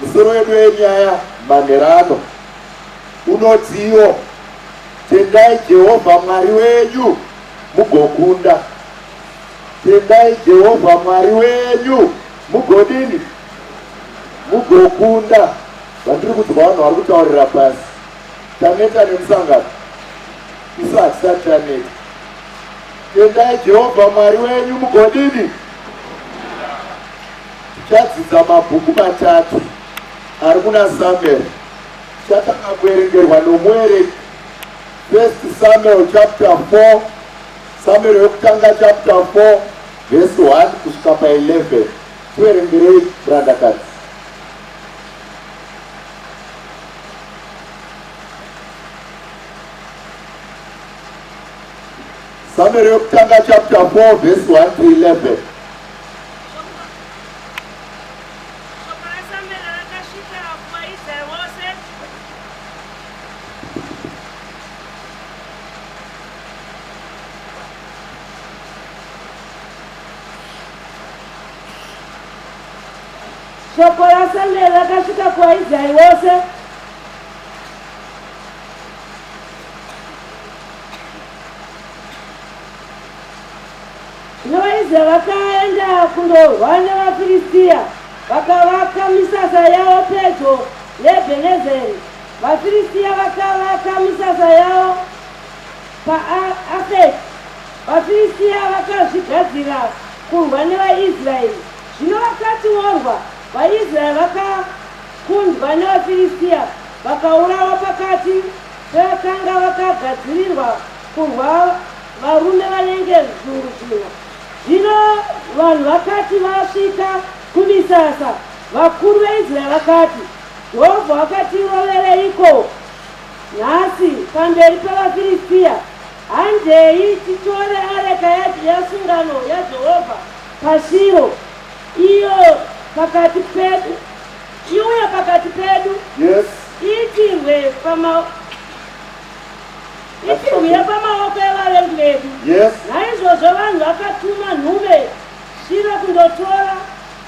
Musoro wedu wenyaya manherano unotiwo tendai Jehovha Mwari wenyu mugokunda. Tendai Jehovha Mwari wenyu mugodini? Mugokunda. Vandiri kunzwa vanhu vari kutaurira pasi. Taneta nemusangano. Isu hatisati taneta. Tendai Jehovha Mwari wenyu mugodini? Tichadzidza mabhuku matatu ari kuna Samuel. Tichatanga kuverengerwa nomuerengi. First Samuel chapter 4, Samuel yokutanga chapter 4 verse 1 kusvika pa 11. Tiverengerei murandakadzi. Samuel yokutanga chapter 4 verse 1 to 11. Shoko raSamueri rakasvika kuvaIsraeri vose. Shoko raSamueri rakasvika kuvaIsraeri vose. Zvino vaIsraeri vakaenda kundorwa nevaFiristia, vakavaka misasa yavo pedyo neEbhenezeri. VaFiristia vakavaka misasa yavo paAfeki. VaFiristia vakazvigadzira kurwa nevaIsraeri. Zvino vakati vorwa, vaIsraeri vakakundwa nevaFiristia, vakaurawa pakati pevakanga vakagadzirirwa kurwa varume vanenge zviuru zvina. Zvino vanhu vakati vasvika kumisasa, vakuru veIsraeri vakati, Jehovha wakatirovereiko nhasi pamberi pevaFiristia? Handei titore areka yesungano yaJehovha paShiro, iyo pakati pedu, iuye pakati pedu, Yes. iitirwe pama itirwire pamaoko evavengi vedu. Yes. Naizvozvo vanhu vakatuma nhume Shiro kundotora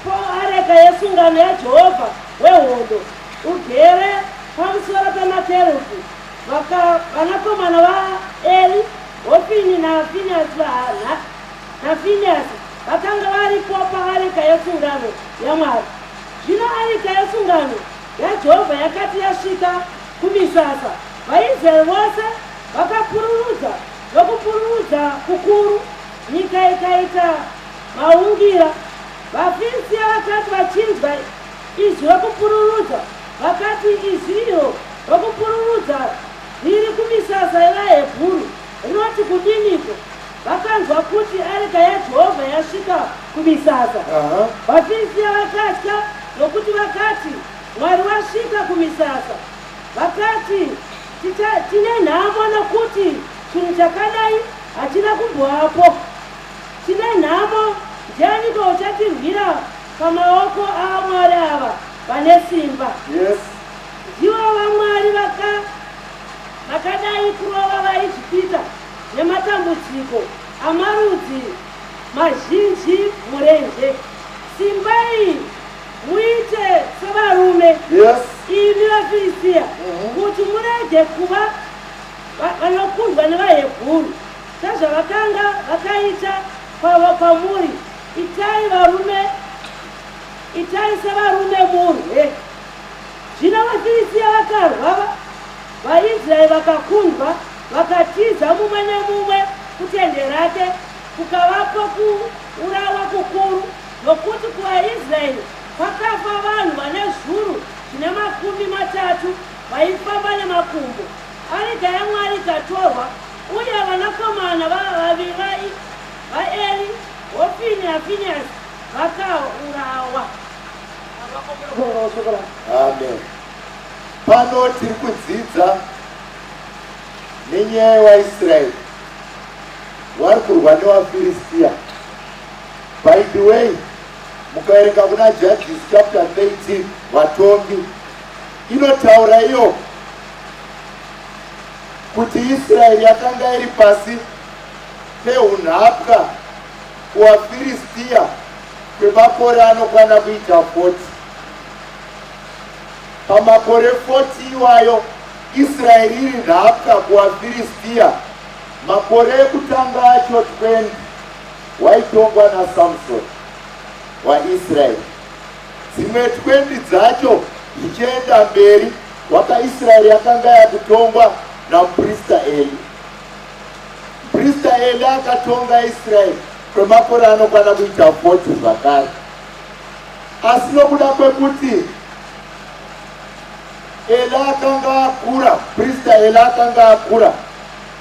po areka yesungano yaJehovha wehondo, ugere pamusoro pemakerubhi. Vaka, vanakomana vaEri, Hofini naFinehasi naFinehasi vakanga varipo paareka yesungano yaMwari. Zvino areka yesungano yaJehovha yakati yasvika kumisasa, vaIsraeri vose vakapururudza nokupururudza kukuru, nyika ikaita maungira. VaFiristia vakati vachinzwa izwi rokupururudza, vakati, Izwi iro rokupururudza riri kumisasa yevaHebhuru rinoti kudiniko? Vakanzwa kuti areka yaJehovha yasvika kumisasa. VaFiristia vakatya, nokuti vakati, Mwari wasvika kumisasa. Vakati, Tine nhamo, nokuti chinhu chakadai hachina kumbovapo. Tine nhamo, ndianiko uchatirwira pamaoko avamwari ava vane simba? Yes. Ndivo vamwari vaka vakadai kurova vaIjipita nematambudziko amarudzi mazhinji murenje. Simbai muite sevarume, Yes. imi vaFiristia, kuti murege kuva vanokundwa nevaHebhuru, sezvavakanga vakaita kwamuri. Itai varume, itai sevarume murwe. Zvino vaFiristia vakarwa, vaIsraeri vakakundwa, vakatiza mumwe nemumwe kutende rake, kukavapo kuurawa kukuru, nokuti kuvaIsraeri kwakafa vanhu vane zvuru zvine makumi matatu vaifamba nemakumbo. Areka yaMwari ikatorwa, uye vanakomana vaviri vaEri, Hofini naFinehasi, vakaurawa. Amen. Pano tiri kudzidza nenyaya yewaIsraeri wari kurwa newaFiristia. By the way, mukaverenga kuna Judges chapter 13 vatongi inotaura iyo kuti Israeri yakanga iri pasi pehunhapwa kuvaFiristia kwemakore anokwana kuita 40. Pamakore 40 iwayo Israeri iri nhapwa kuvaFiristiya, makore ekutanga acho 20 waitongwa naSamsoni waIsraeri. Dzimwe 20 dzacho zvichienda mberi wakaIsraeri yakanga yakutongwa namuprista Eli. Muprista Eli akatonga Israeri kwemakore anokwana kuita 40 zvakare. Asi nokuda kwekuti Eli akanga akura, muprista Eli akanga akura,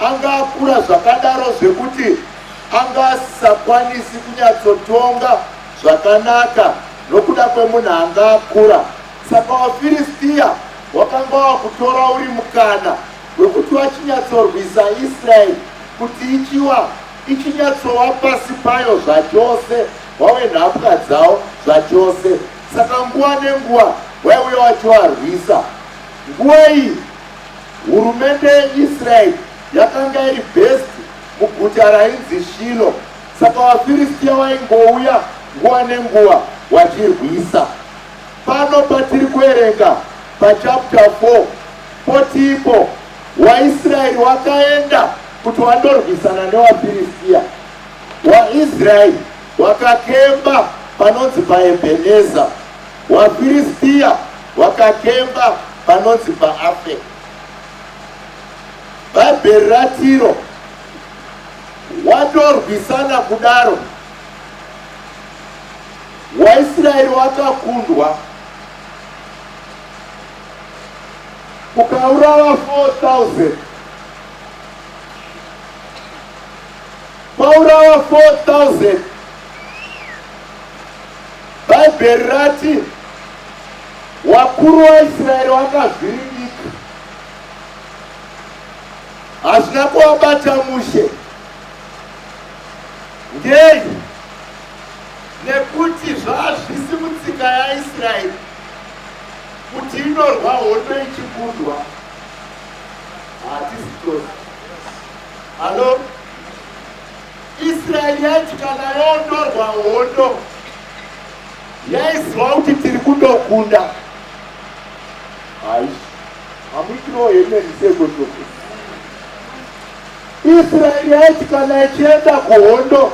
anga akura zvakadaro zvekuti anga asisakwanisi kunyatsotonga zvakanaka nokuda kwemunhu anga akura. Saka vaFiristiya wakanga wakutora uri mukana wekuti vachinyatsorwisa Israeri kuti ichiwa ichinyatsova pasi payo zvachose, wave nhapwa dzavo zvachose. Saka nguva nenguva waiuya wachivarwisa. Nguva iyi hurumende yeIsraeri yakanga iri based muguta rainzi Shilo. Saka vaFiristiya vaingouya nguva nenguva vachirwisa. Pano patiri kuerenga pachapter 4 potipo waIsraeri wakaenda kuti wandorwisana newaFiristiya. WaIsraeri wakakemba panonzi paEbheneza, waFiristiya wakakemba panonzi paAfeka. Bhaibheri ratiro watorwisana kudaro, waIsraeri wakakundwa kukaurawa 4000 kwaurawa 4000 Bhaibheri rati wakuru waIsraeri wakavhiringika, hazvina kuvabata mushe. Ngei? Nekuti zvazvisi mutsika yaIsraeri kuti inorwa hondo ichikundwa. Hatisi tose. Halo? Israeri yaiti kana yondorwa hondo yaiziva kuti tiri kundokunda. Haishi, hamuitiwo hemeni sekotoko. Israeri yaiti kana ichienda kuhondo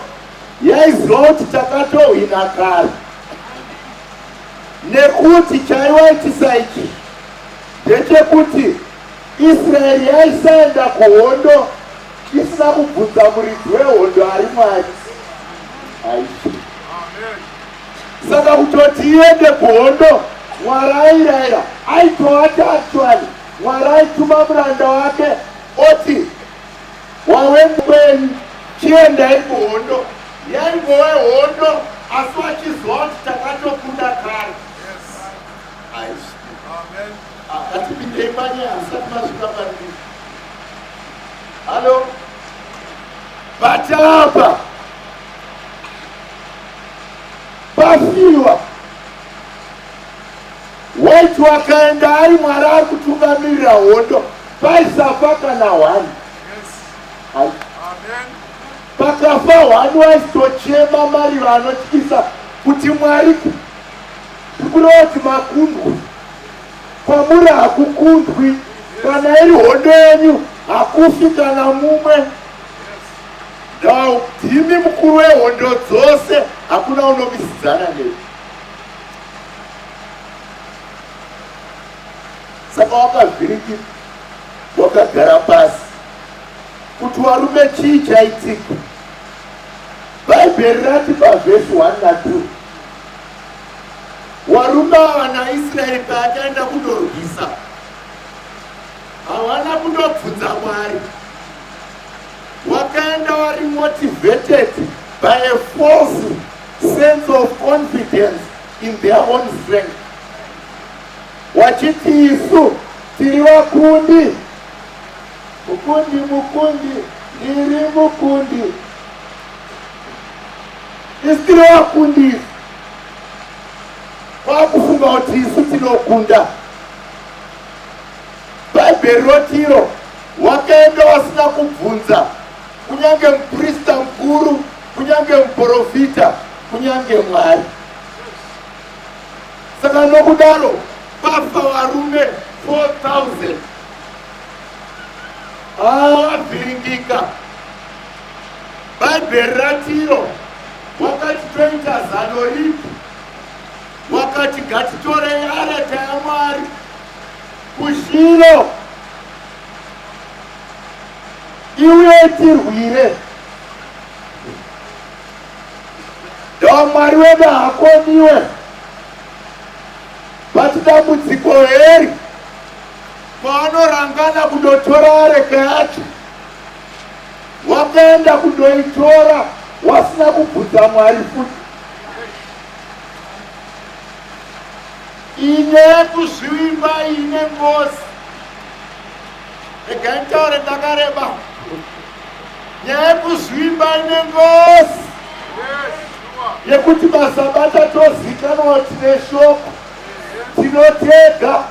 yaiziva kuti takatohwina kare, nekuti chaiwaitisa ichi ndechekuti Israeri yaisaenda kuhondo isina kubvunza muridzi wehondo ari Mwari. Aishi. Saka kutoti iende kuhondo, Mwari airayira, aitovati actually, Mwari aituma muranda wake oti wawe kwenyu chiendai kuhondo. Yaingove hondo asi vachiziva kuti takatokunda kare. Aishi. Ngatipindei panyaya musati masvika pandiri. Halo? But apa pafiwa waiti wakaenda ari Mwari ari kutungamirira hondo paisafa kana hwani. Pakafa hwani waisitochema mariro anotyisa kuti Mwari zvikureva kuti makundwa. Kwamuri hakukundwi, kana iri hondo yenyu hakufi kana mumwe. Ndimi mukuru wehondo dzose, hakuna unomisidzana nemi. Saka wakavhiriki wakagara pasi kuti warume chii chaitika. Bhaibheri rati pavhesi 1 na 2 Warume ava naIsraeri paakaenda kundorwisa, hawana kundobvunza Mwari. Wakaenda wari motivated by a false sense of confidence in their own strength, wachiti isu tiri vakundi, mukundi, mukundi, ndiri mukundi, isu tiri vakundi isu kwakufunga kuti isu tinokunda. Bhaibheri rotiro wakaenda wasina kubvunza kunyange muprista mukuru, kunyange muprofita, kunyange Mwari. Saka nokudaro pafa varume. Varume 4000 avavhiringika. Bhaibheri ratiro wakati toita zano ripi? Wakati ngatitorei areka yaMwari kuShilo iuye tirwire. Ndo Mwari wedu haakoniwe. But dambudziko heri paanorangana kundotora areka yacho, wakaenda kundoitora wasina kubvunza Mwari futi. Inyaya yekuzvivimba ine ngozi. Regai nditaure ndakareba. Nyaya yekuzvimba ine ngozi yekuti masabata tozikanwa tine shoko tinotega.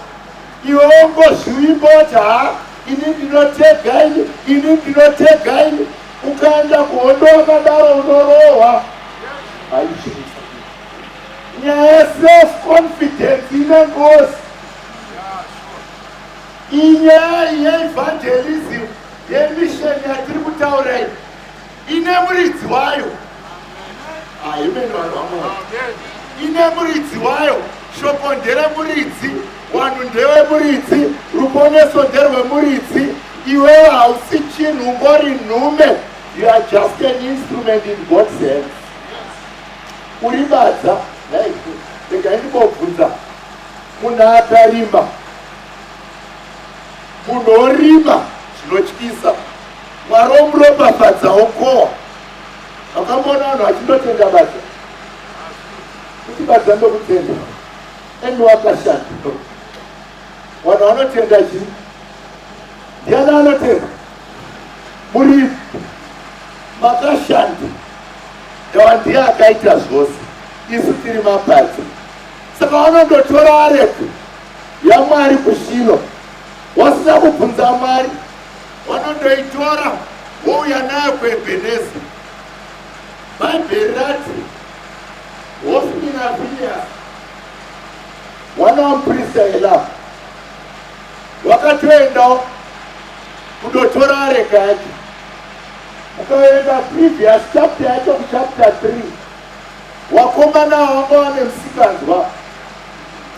Iwe wongozvivimba woti ha, ini ndinotega, ini ini ndinotega ini. Ukaenda kuhondo wakadaro unorohwa. Haizvi nyaya yeself confidence ine ngozi. Inyaya yeevangelism, yemission yatiri kutaura iyi, ine muridzi wayo. Amen, vanhu vaMwari, ine muridzi wayo. Shoko nderemuridzi, vanhu ndevemuridzi, ruponeso nderwemuridzi. Iwewe hausi chinhu, ungori nhume. You are just an instrument in God's hands. Uri badza. Regai ndibobvunza, munhu akarima, munhu orima zvinotyisa, Mwari omuropafadza okohwa. Vakamboona vanhu vachindotenda badza kuti badza ndokutenda ende wakashanda? Vanhu vanotenda chii? Ndiani anotenda? Murimi makashanda. Ndava ndiye akaita zvose, isu tiri mapadza. Saka vanondotora areka yaMwari kuShilo wasina kubvunza Mwari, vanondoitora wouya nayo kuEbheneza. Bhaibheri rati Hofni naFiniasi, mwana wamuprista Ela, wakatoendawo kundotora areka yacho. Ukaverenga previous chapter yacho, kuchapter 3, wakomana wanga wane musikanzwa.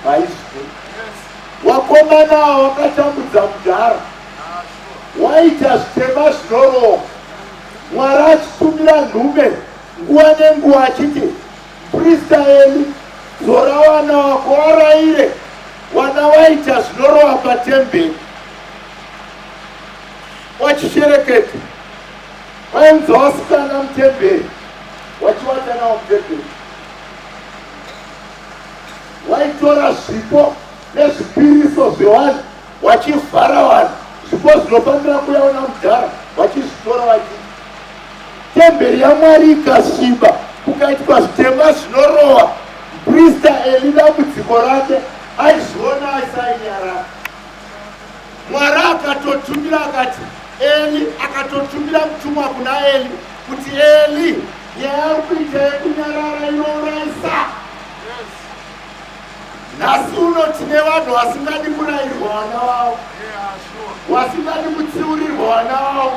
Haizvi wakomana wakatambudza mudhara, waita zvitema zvinorohwa. Mwari achitumira nhume nguva nenguva achiti, "Prista Eli, dzora vana wako waraire vana waita zvinorova patemberi." Wachishereketa, wainzwa vasikana mutemberi wachiwata navo mutemberi, waitora zvipo nezvipiriso zvevanhu wachivhara vanhu, zvipo zvinofanira kuyaona mudhara wachizvitora vachi temberi yaMwari ikasviba, kukaitwa zvitema zvinorova. Prista Eli dambudziko rake aizviona asainyarara. Mwari akatotumira akati Eli, akatotumira mutumwa kuna Eli kuti, "Eli, nyaya yari kuita yekunyarara inourayisa." Nhasi uno tine vanhu vasingadi kurayirwa vana vavo, vasingadi kutsiurirwa vana vavo.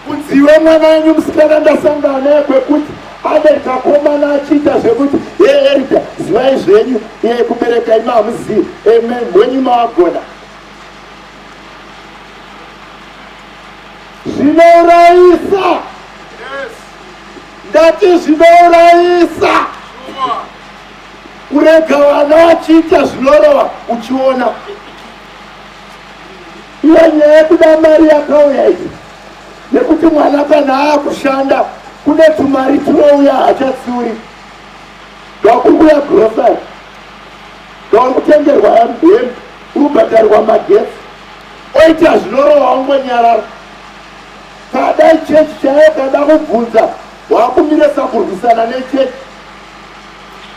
Kunzi iwe mwana wenyu musikana ndasangana naye kwekuti ane kakomana achiita zvekuti, "Ye Erika, zivai zvenyu, iye kubereka imi hamuzivi, amen wenyu mawagona." Zvinourayisa, ndati zvinourayisa kurega vana vachiita zvinorova uchiona. Iyo nyaya yekuda mari yakauya iyi nekuti mwana kana aakushanda kune tumari tunouya, hachatsiuri. Ndokuri kuya grocery, ndouri kutengerwa hembe, uri kubhadharirwa magetsi, oita zvinorova ongonyarara. Kada chechi chaiyo, kada kubvunza, wakumiresa kurwisana nechechi.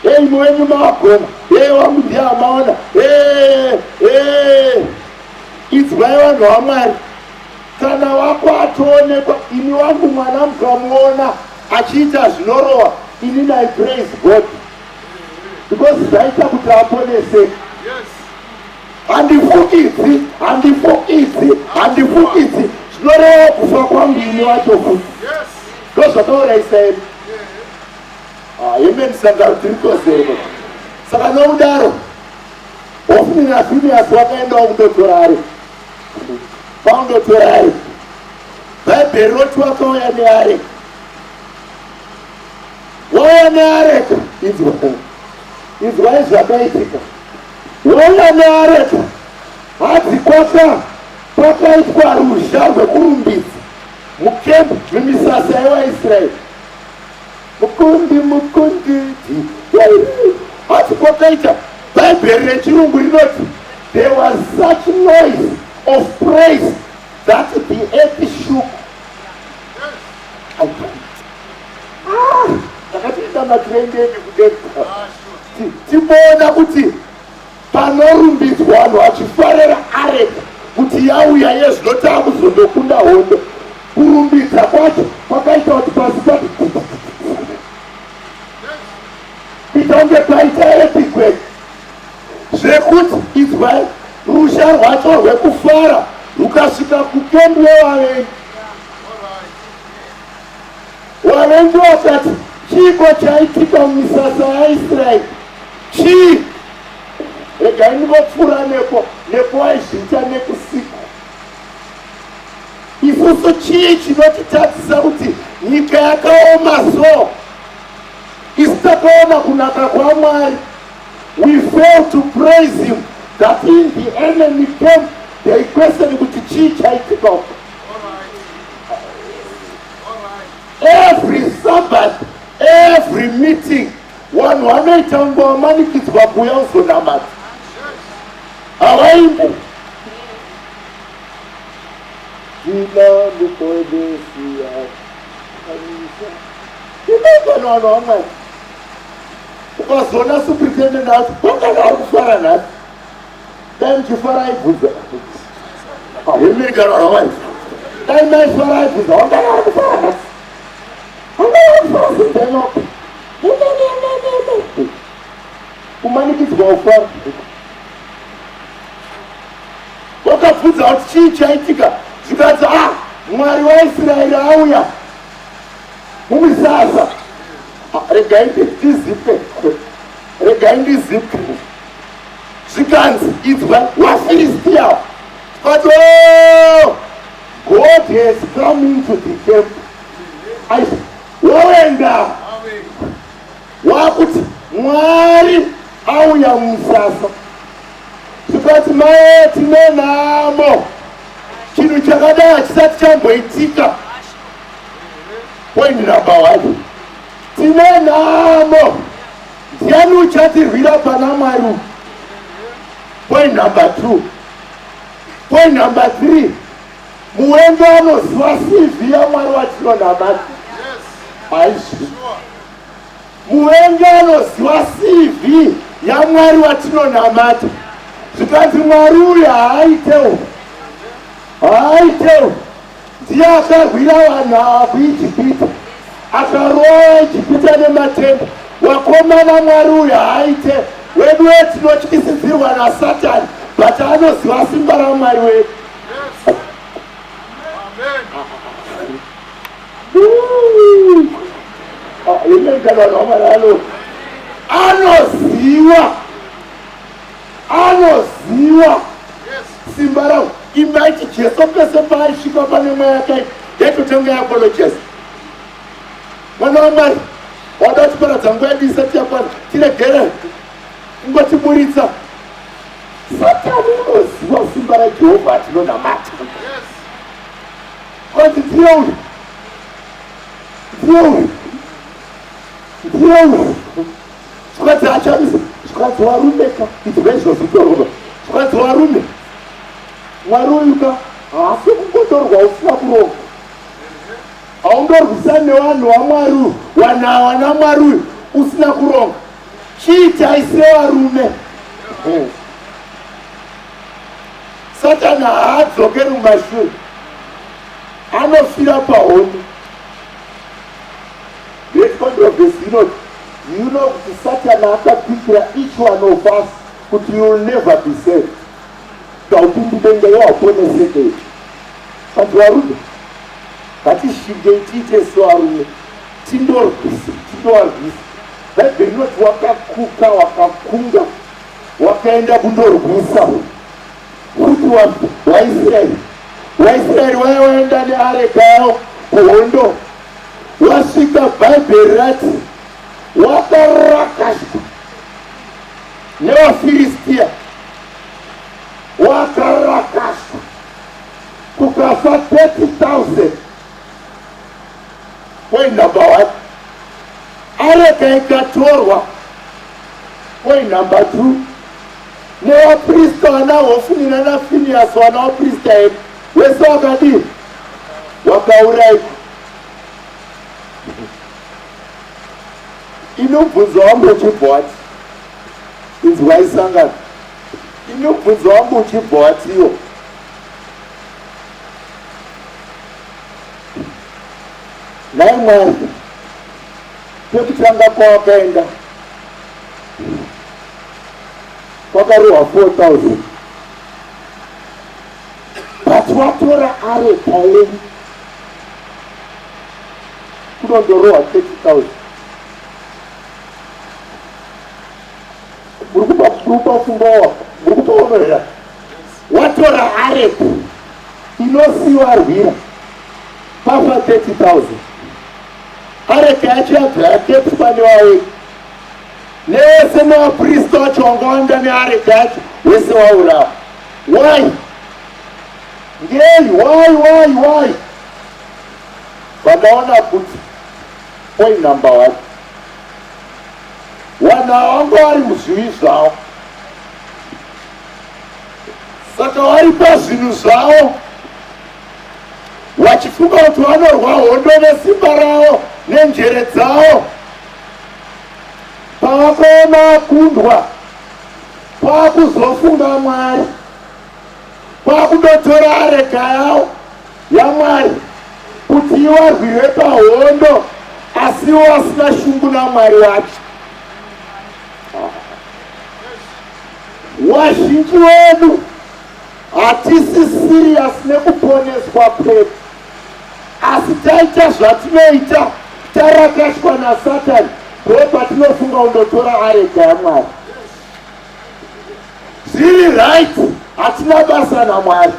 "Ei, wenyu mawagona, ei wangu ndiye amaona." Idzwai vanhu vaMwari, kana wako atoonekwa, ini wangu mwana mukamuona achiita zvinorova, inini I praise God because zvaita kuti aponeseke. Handifukidzi, handifukidzi, handifukidzi. Zvinoreva kufa kwangu ini wacho futi. Ndozvakaurayisa eri. Ah, amen sangano tiri tose here. Saka nokudaro Hofni naFiniasi wakaendawo kundotora areka. Paundotora areka. Bhaibheri roti wakauya neareka. Wauya neareka. Inzwa. Inzwai zvakaitika. Wauya neareka. Hadzi kwaka kwakaitwa ruzha rwekurumbidza mukembu mumisasa yevaIsraeri. Mukundi mukundi Asi kwakaita Bhaibheri rechirungu rinoti there was such noise of praise that the earth shook. Ah, ndakati ndamatirendeni kudenga timboona kuti Panorumbidzwa vanhu vachifarira areka kuti yauya yezvino taakuzondokunda hondo. Kurumbidza kwacho kwakaita kuti pasi pati kuita kunge paita earthquake zvekuti inzwai ruzha rwacho rwekufara rukasvika kukembi yevavengi. Vavengi vakati, Chiiko chaitika mumisasa yaIsraeri? Chii? Regai ndingopfuura nepo, nepo waizviita nekusiku. Isusu chii chinotitadzisa kuti nyika yakaoma so? Isu takaona kunaka kwaMwari. We fail to praise him that in the enemy camp they question kuti chii chaitika uko. Every Sabbath, every meeting, vanhu vanoita kunge vamanikidzwa kuuya kuzonamata. Havaimbi. Tina muponesi akanisa. Tinoita vanhu vaMwari. Ukazoona superintendent ati, vangani vari kufara nhasi? Dai muchifara aibvunza. Hemiri kana vanhu vaMwari. Dai maifara aibvunza, vangani vari kufara nhasi? Vangani vari kufara simudzai maoko. Kumanikidzwa kufara. Wakabvunza kuti chii chaitika, zvikanzi ah, Mwari waIsraeri auya mumisasa. Ah, regai ndizipe, regai ndizipe. Zvikanzi inzwa waFiristia vati oh, God has come into the camp. Woenda wakuti Mwari auya mumusasa. Zvikati mae tine nhamo, chinhu chakadai hachisati chamboitika. Point number one, tine nhamo. Ndiani uchatirwira pana Mwari uyu? Point number 2. Point number 3. Muvengi anoziva CV yaMwari watinonamata. Aizvi. Muvengi anoziva CV yaMwari watinonamata. Zvikanzi Mwari uyu haaitewo. Haaitewo. Ndiye akarwira vanhu ava kuIjipita, akarova vaIjipita nematenda. Wakomana Mwari uyu haaite. Wedu we tinotyisidzirwa naSatani, but anoziva simba raMwari wedu. Anoziva anoziva simba rangu imba iti Jesu pese paaisvika pane mweya yakaipa yaitotanga yaapologise mwana waMwari wada kutiparadza nguva yedu isati yakwana tiregere kungotiburitsa Satani unoziva simba raJehovha atinonamata kwanzi ndiye uyu ndiye uyu ndiye uyu zvikanzi achamisa zvikanzi varume ka idzwa izvozvo torova zvikanzi varume Mwari uyu ka haasi kungotorwa usina kuronga. Haundorwisani nevanhu vaMwari uyu, vanhu ava naMwari uyu usina kuronga. Chiitai sevarume. Satani haadzokeri mumashure, anofira pahondo. Great controversy inoti, you know kuti Satani akapikira each one of us kuti you will never be saved. Haupindi denga iwe hauponeseke. Vanhu varume ngatishingei tiite sevarume tindorwisa tindovarwisa. Bhaibheri rinoti wakakuka wakakunga wakaenda kundorwisa futi waIsraeri. WaIsraeri waya waenda neareka yavo kuhondo wasvika, Bhaibheri rati wakarakashwa nevaFiristia wakarakashwa kukafa 30,000. Point number one, areka ikatorwa. Point number two, nevaprista vana Hofuni nana Finiasi vana vaprista edu wese wakadii wakauraikwa. Inobvunzo wangu uchibva wati inzwai sangano, inobvunzo wangu uchibva watiyo nhai Mwari, pekutanga kwawakaenda kwakarohwa 4000 but watora areka yenyu kunondorohwa 30000. Muri kupa fungowa, muri kupaonorera. Watora areka inosiwa rwira pafa 30000, areka yacho yabva yakepswa newawe nevese nevapristi vacho vanga vaenda neareka yacho wese waurawa. Why? Ngei? Why, why, why? Vakaona kuti point number one, vanhu ava vanga vari muzvivi zvavo, saka vari pazvinhu zvavo vachifunga kuti vanorwa hondo nesimba ravo nenjere dzavo. Pavakaona akundwa, kwakuzofunga Mwari, kwakudotora areka yavo yaMwari kuti ivarwire pahondo, asi ivo vasina shungu naMwari wacho. Wazhinji wedu hatisi serious nekuponeswa kwedu, asi taita zvatinoita tarakashwa naSatani, ndo patinofunga kundotora areka yaMwari. Zviri right, hatina basa naMwari.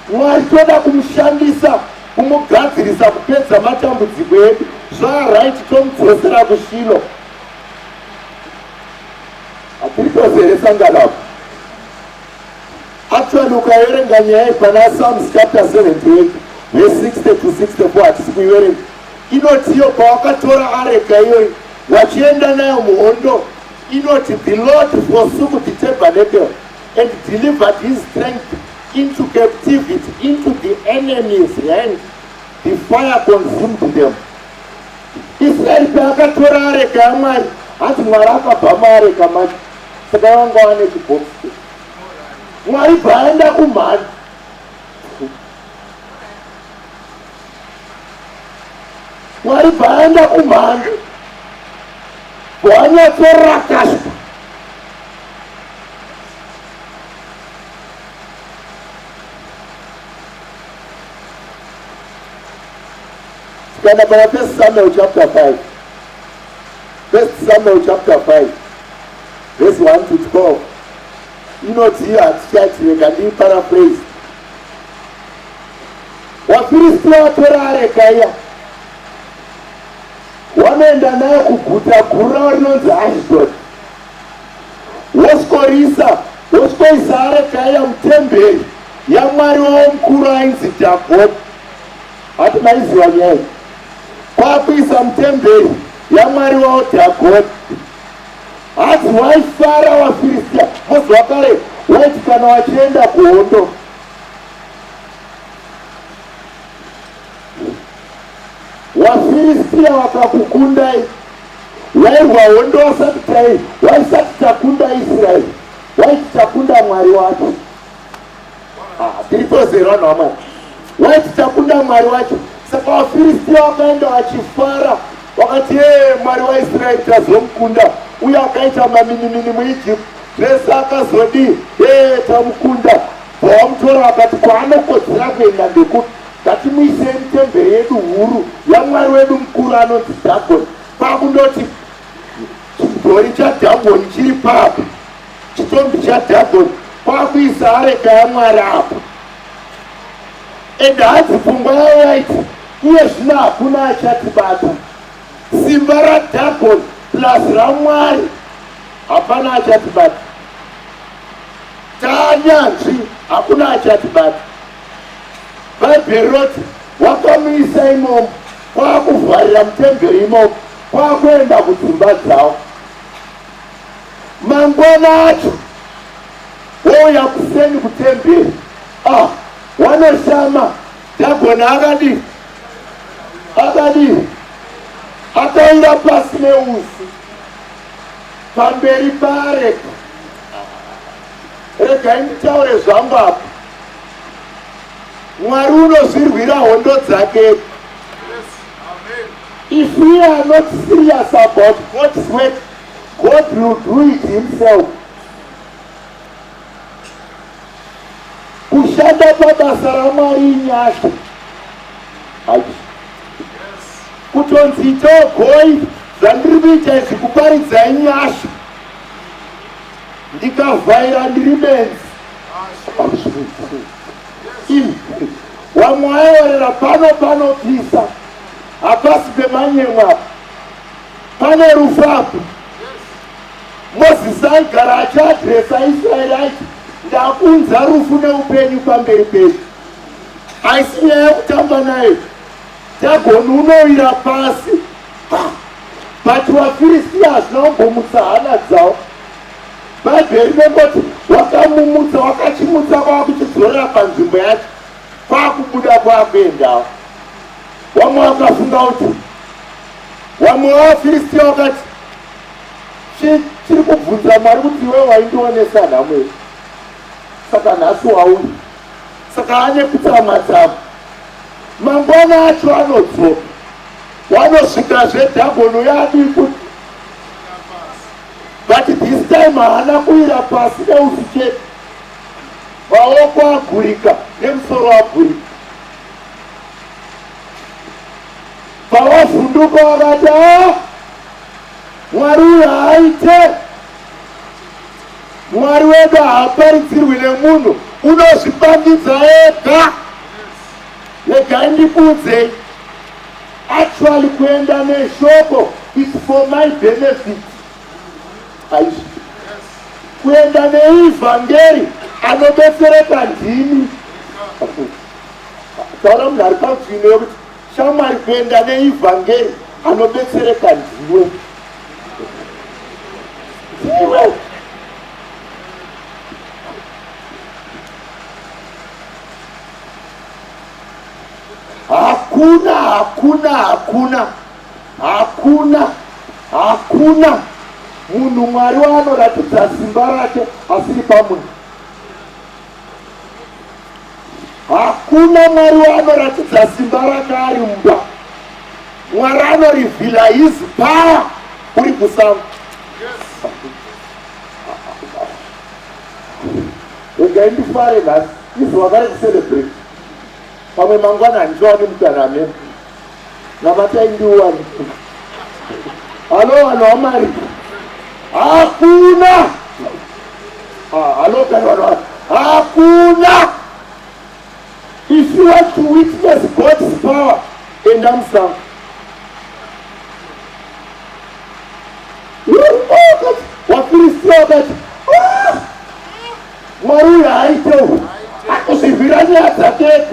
Mwari toda kumushandisa kumugadzirisa kupedza matambudziko edu, zvaright tomudzosera kuShilo. Hatiri tose here sangano apo? Actually ukaverenga nyaya iyi pana Psalms chapter 78 verse 60 to 64, hatisi kuiverenga, inoti iyo pawakatora areka iyoyi vachienda nayo muhondo, inoti the Lord forsook the tabernacle and delivered his strength into captivity, into the enemy's hand, the fire consumed them. Israeri paakatora areka yaMwari, hanzi Mwari akabva muareka macho, saka vanga vane chibhokisi. Mwari bvaenda kumhani. Mwari bvaenda kumhandu, bwanyatsorakashwa. Tikaenda pana First Samuel chapter 5. First Samuel chapter 5 verse 1 to 12 inoti iyo hatichati, rega ndiparaphrase. WaFiristia watora areka iya, wanoenda nayo kuguta guru ravo rinonzi Ashdod, woskorisa wosikoisa areka iya mutemberi yamwari wavo mukuru ainzi Dagoni. Hati maiziva nyaya iyi, kwakuisa mutemberi yamwari wavo Dagoni. Hanzi waifara waFiristia muzi wakare waiti kana wachienda kuhondo, waFiristia wakakukundai, wairwa hondo wasati tai waisati takunda Israeri, waiti takunda Mwari wacho. Tiri tose here vanhu vaMwari? Waiti takunda Mwari wacho. Saka vaFiristia vakaenda vachifara, vakati ee, Mwari waIsraeri tazomukunda, uye akaita maminimini muEgypt. Zvese akazodii? Ee, tamukunda. Bvawamutora vakati kwaanokodzera kuenda ndekupi? Ngatimuisei mutemberi yedu huru yamwari wedu mukuru anonzi Dagoni. Kwakundoti chidhori chaDagoni chiri papi? Chitombi chaDagoni kwakuisa areka yaMwari apa. And hanzi pfungwa yavo yaiti iye zvino hakuna achatibata. Simba raDagoni plus raMwari hapana achatibata. Taanyanzvi hakuna achatibata. Bhaibheri roti wakamuisa imomo kwakuvharira mutemberi imomo kwakuenda kudzimba dzavo. Mangwana acho wouya kuseni kutemberi, ah, wanoshama Dagoni akadii? Akadii? Akawira pasi neusu pamberi paareka. Regai nditaure zvangu apa. Mwari unozvirwira hondo dzake. If we are not serious about God's work, God will do it himself. Kushanda pabasa raMwari inyasha. Kutonzi itogoi zvandiri kuita izvi kuparidza inyasha. Ndikavhaira ndiri benzi. Wamwe aiorera pano panopisa hapasi pemanyemwe apa pane rufu apa. Mozisi aigara achiadresa Israeri aiti ndakunza rufu neupenyu pamberi pedu. Haisi nyaya yekutamba nayo. Dagoni unowira pasi. But vaFiristia hazvina kumbomutsa hana dzavo. Bhaibheri rinongoti wakamumutsa, wakachimutsa kwakuchidzorera panzvimbo yacho, kwakubuda kwakuendawo. Vamwe vakafunga kuti vamwe vavaFiristia vakati chiri kubvunza Mwari kuti iwe waindionesa nhamo iyi, saka nhasi wauya, saka ane kutsamwa tsamwa. Mangwana acho anodzoka, wanosvikazve Dhagoni uya adii kuti but this time haana kuwira pasi neusi chete, maoko agurika nemusoro agurika. Pavavhunduka vakati a Mwari uyu haaite, Mwari wedu haaparidzirwi nemunhu, unozvipangidza ega. Regai ndikuudzei, actually kuenda neshoko is for my benefit. Aizvi kuenda neivhangeri anobetsereka ndimi. Taura munhu ari parutivi newe kuti shamwari, kuenda neivhangeri anobetsereka ndiwe, ndiwe. Hakuna, hakuna, hakuna, hakuna, hakuna munhu Mwari waanoratidza simba rake asiri pamunhu. Hakuna Mwari waanoratidza simba rake ari mumba. Mwari anorivhila his power uri kusango. Regai ndifare nhasi, izuva kare kucelebrate. Pamwe mangwana handichawani mukana amene. Namatai ndiuwane. Halo vanhu vaMwari. Hakuna. Ah, halo kani vanhu vaMwari. Hakuna. If you want to witness God's power, enda musango. VaFiristia vakati, ah, Mwari uyu haaite uyu, akuzvirwira nyaya dzake ega.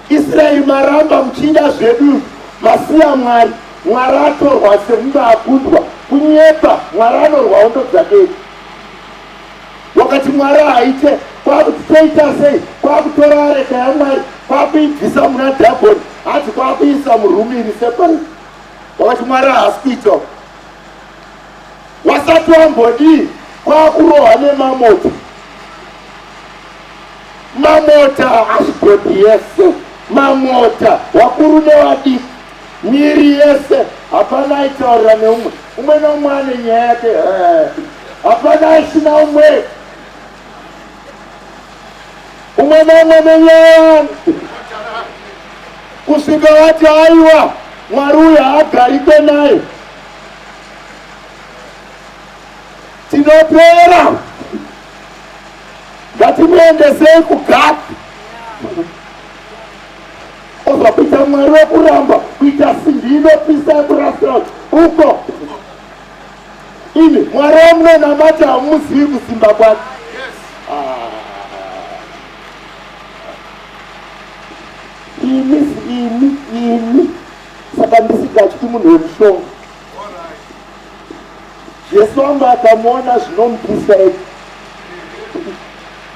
Israeri maramba muchida zvedu, masiya Mwari. Mwari atorwa sekunge akundwa. Kunyepa, Mwari anorwa hondo dzake ega. Wakati Mwari haaite, kwakuti toita sei? Kwakutora areka yaMwari, kwakuibvisa muna Dagoni, hanzi kwakuisa murumu iri separate. Wakati Mwari haasi kuita. Wasati wambodii kwakurohwa nemamota. Mamota Ashdodhi yese, mamota wakuru newadiki, miri yese, hapana aitaurira neumwe. Umwe neumwe ane nyaya yake. Eh. Hapana asina umwe. Umwe naumwe nenyaya. Kusvika vati aiwa, Mwari uyu haagarike naye. Tinopera. Ngatimuendesei kuGathi. Ozwa kuita Mwari wekuramba, kuita simbi inopisa yekurasira uko. Imi Mwari wamunonamata hamuzivi kusimba kwake. Ah. Imi imi imi saka ndisingatyi munhu wemushonga. Jesu wangu akamuona zvinomupisa ega.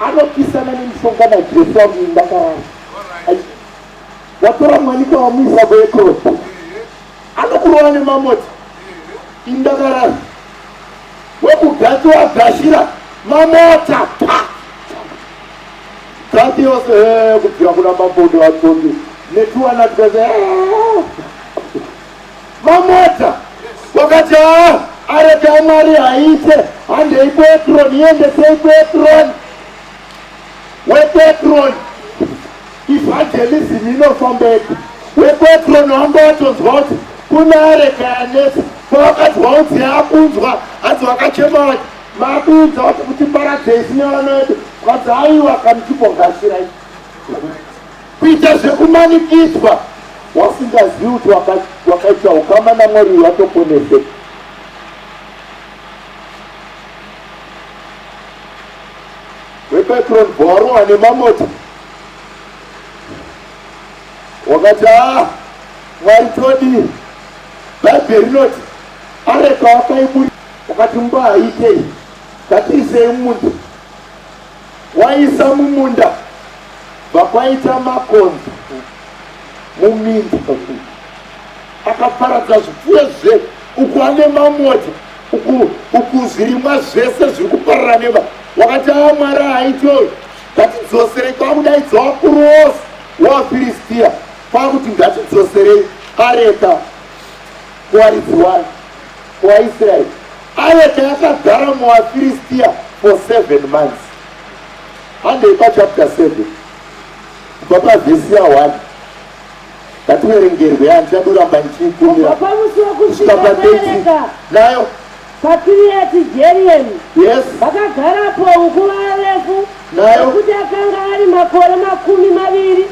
Anopisana nemushonga naJesu wangu ini ndakarara. Watora mwanika wamuisa kuEkroni. Anokurova nemamota. Ini ndakarara. Wekugati wagashira mamota. Pa! Gati yose eh, kubvira kuna mambo nevatongi netuwana twese eh. Mamota wakati haa areka yaMwari haiite handei kuEkroni iendesei kuEkroni wekuEkroni evangelism inofambeka wekuEkroni wanga watonzwa kuti kune areka yanetsa pavakati waudzi yakunzwa hanzi vakachema vati makuudza kuti kutiparadzei sinevana vedu kwanzi aiwa kanichimbogashirai Kuita zvekumanikidzwa wasingazivi kuti wakaita ukama naMwari watoponeseka. WePetron bwawarohwa nemamota wakati aa ah, Mwari todii? Bhaibheri rinoti areka wakaiburi wakati mumba haitei ngatiisei mumunda Waisa mumunda bvakwaita makonzo muminda akaparadza zvipfuyo zve uku ane mamota uku uku zvirimwa zvese zviri kuparara neva wakati aa mwari haaiti oyo ngatidzoserei kwakudaidza wakuru wose wavafiristia kwakuti ngatidzoserei areka kuvaridzi wayo kuvaisraeri Areka yakagara muvaFiristia for 7 months. Handei pachapter 7 kubva pavhesi ya1 ngativerengerwe handichadoramba ndichiikumira kusvika pa30 nayo paKiriati Jearimu. Yes. Vakagarapo nguva refu, Nayo. nokuti akanga ari makore 20.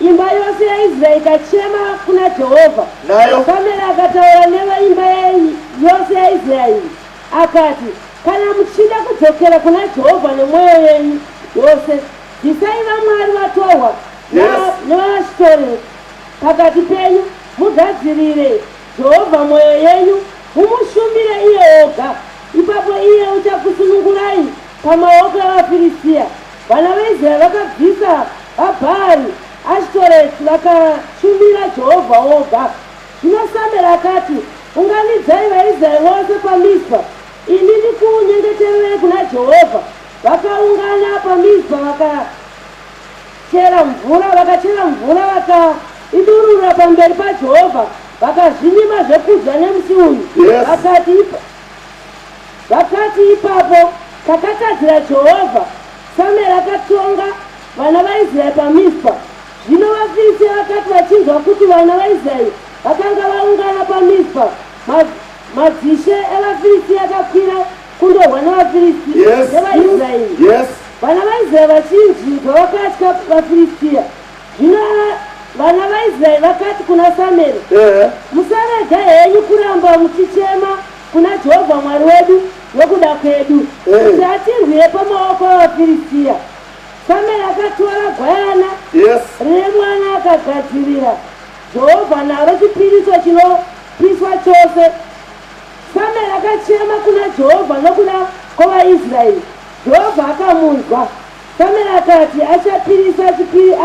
Imba yose yaIsraeri ikachema kuna Jehovha. Nayo. Samueri akataura neveimba yose yaIsraeri akati, Kana muchida kudzokera kuna Jehovha nemwoyo yenyu yose, bvisai vamwari vatorwa nevaAshtoreti pakati penyu, mugadzirire Jehovha mwoyo yenyu, mumushumire iye oga. Ipapo iye uchakusunungurai pamaoko evaFiristia. Vana vaIsraeri vakabvisa vaBhaari, Ashtoreti, vakashumira Jehovha oga. Zvino Samueri akati, Unganidzai vaIsraeri vose paMizpa, ini ndikunyengetererei kuna Jehovha. Vakaungana paMizpa vakachera mvura, vakachera mvura vakaidurura pamberi paJehovha, vakazvinyima zvekudya nemusi uyu. Yes. Vakati, Vakati, Ipapo takatadzira Jehovha. Samueri akatonga vana vaIsraeri paMizpa. Zvino vaFiristia vakati vachinzwa kuti vana vaIsraeri vakanga vaungana paMizpa, madzishe evaFiristia akakwira kundorwa nevaFiristia nevaIsraeri. Vana vaIsraeri vachinzwa vakatya vaFiristia. Zvino vana vaIsraeri vakati kuna Samueri, Musarega henyu kuramba muchichema kuna Jehovha Mwari wedu nokuda kwedu, kuti atirwire pamaoko avaFiristia. Samueri akatora gwayana rine mwana akagadzirira Jehovha naro chipiriso chinopiswa chose. Samueri akachema kuna Jehovha nokuda kwavaIsraeri, Jehovha akamunzwa. Samueri akati achapirisa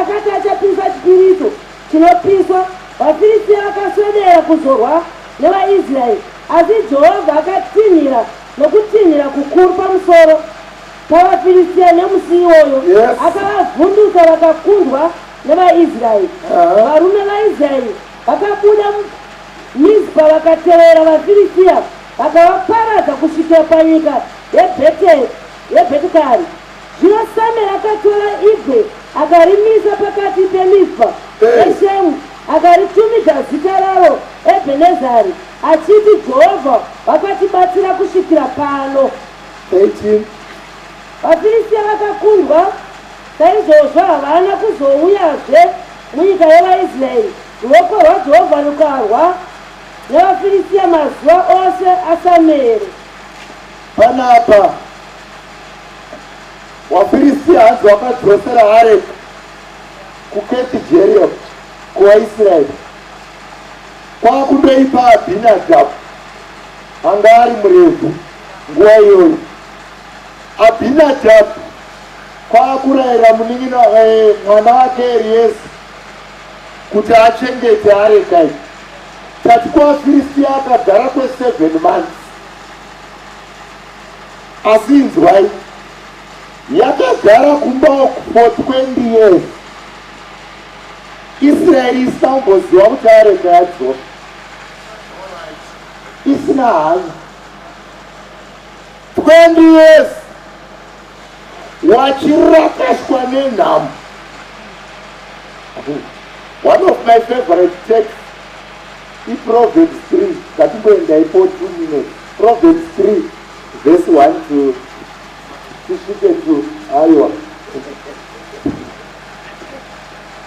akati achapirisa chipiriso chinopiswa, vaFiristia vakaswedera kuzorwa nevaIsraeri, asi Jehovha akatinhira nokutinhira kukuru pamusoro pavaFiristia nemusi iwoyo, akavavhundusa vakakundwa nevaIsraeri. Varume vaIsraeri vakabuda Mizpa vakatevera vaFiristia vakavaparadza kusvikira panyika. yeBhetikari. Zvino Samueri akatora ibwe akarimisa pakati peMizpa neShemu, akaritumidza zita raro Ebhenezari, achiti, Jehovha wakatibatsira kusvikira pano. 18. VaFiristia vakakundwa saizvozvo, havana kuzouyazve munyika yevaIsraeri. Ruoko rwaJehovha rukarwa nevaFiristia mazuva ose aSamueri. Panapa waFiristia hanzi wakadzosera areka kuKethi Jearimu kuvaIsraeri, kwakundoipa Abhinadhabhu anga ari muRevhi nguva iyoyo. Abhinadhabhu kwakurayira munin'ina mwana wake Erieza kuti achengete areka iyi. Tati kuvaFiristia akagara kwe7 months. Asi inzwai, yakagara kumba uku for 20 years. Israeri isina kumboziva kuti areka yadzoka, isina hanya. 20 years wachirakashwa nenhamo. One of my favorite texts iProverbs 3. Ngatimboenda ipo 2 minutes. Proverbs 3 verse 1 to tisvike to, aiwa,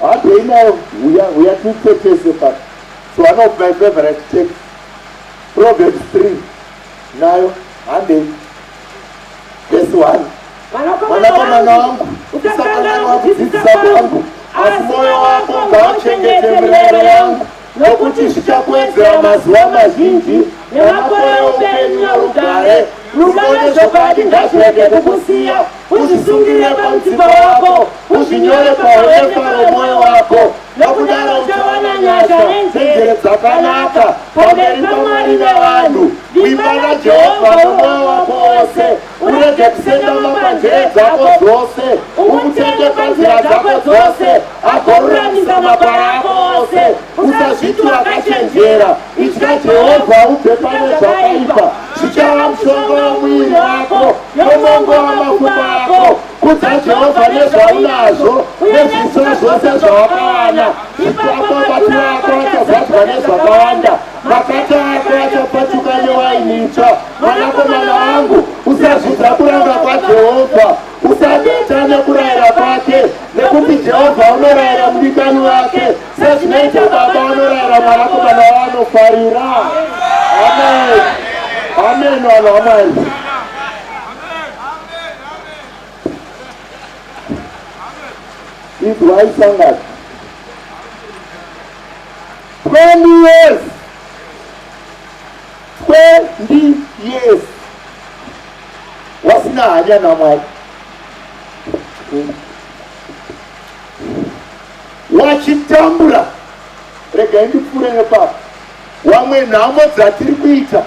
handei nayo, uya uya tiitetese pa. So one of my favorite texts, Proverbs 3 nayo, handei, verse 1. Mwanakomana wangu, usakanganwa kudzidzisa kwangu, asi mwoyo wako ngauchengete mirayiro yangu, nokuti zvichakuwedzera mazuva mazhinji nemakore eupenyu norugare. Rudo nezvokwadi ngazvirege kukusiya. Uzvisungirire pamutsipa wako, uzvinyore pahwendefa romwoyo wako. Nokudaro uchawana nyasha nenjere dzakanaka pamberi paMwari nevanhu. Vimba naJehovha nomwoyo wako wose, urege kusendama panjere dzako dzose. Umutende panzira dzako dzose, agoruramisa mapara ako ose. Usazviti wakachenjera, itya Jehovha, ubve pane zvakaipa. Zvichava mushonga womuviri wako nomongo wamafupa ako. Kudza Jehovha nezvaunazvo, nezvitsva zvose zvawakawana. Ipapo matura ako achazadzwa nezvakawanda, makata ako achapfatuka newaini itsva. Mwanakomana wangu, usazvidza kuranga kwaJehovha, usaneta nekurayira kwake, nekuti Jehovha unorayira mudikani wake sezvinoita baba vanorayira mwanakomana waanofarira. Amen, amen, vanhu vaMwari. Inzwai sangano. 20 years, 20 years wasina hanya naMwari, wachitambura. Regai ndipfuure nepapo. Wamwe nhamo dzatiri kuita,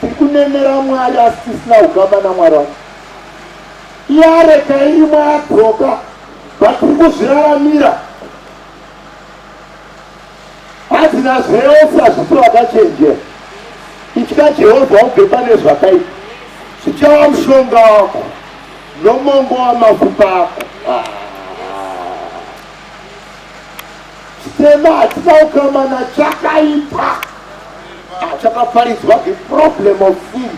tiri kunemera Mwari asi tisina ukama naMwari wacho. Iyareka irimo yadzoka, vatiri kuzviraramira hadzina zvese. Hazvisi vakachenjera. Itya Jehovha, ubve pane zvakaipa. Zvichava mushonga wako nomongo wamafupa ako. Ah. Chitema hatina ukamana chakaipa. Ah, chakaparidzwa the problem of sin,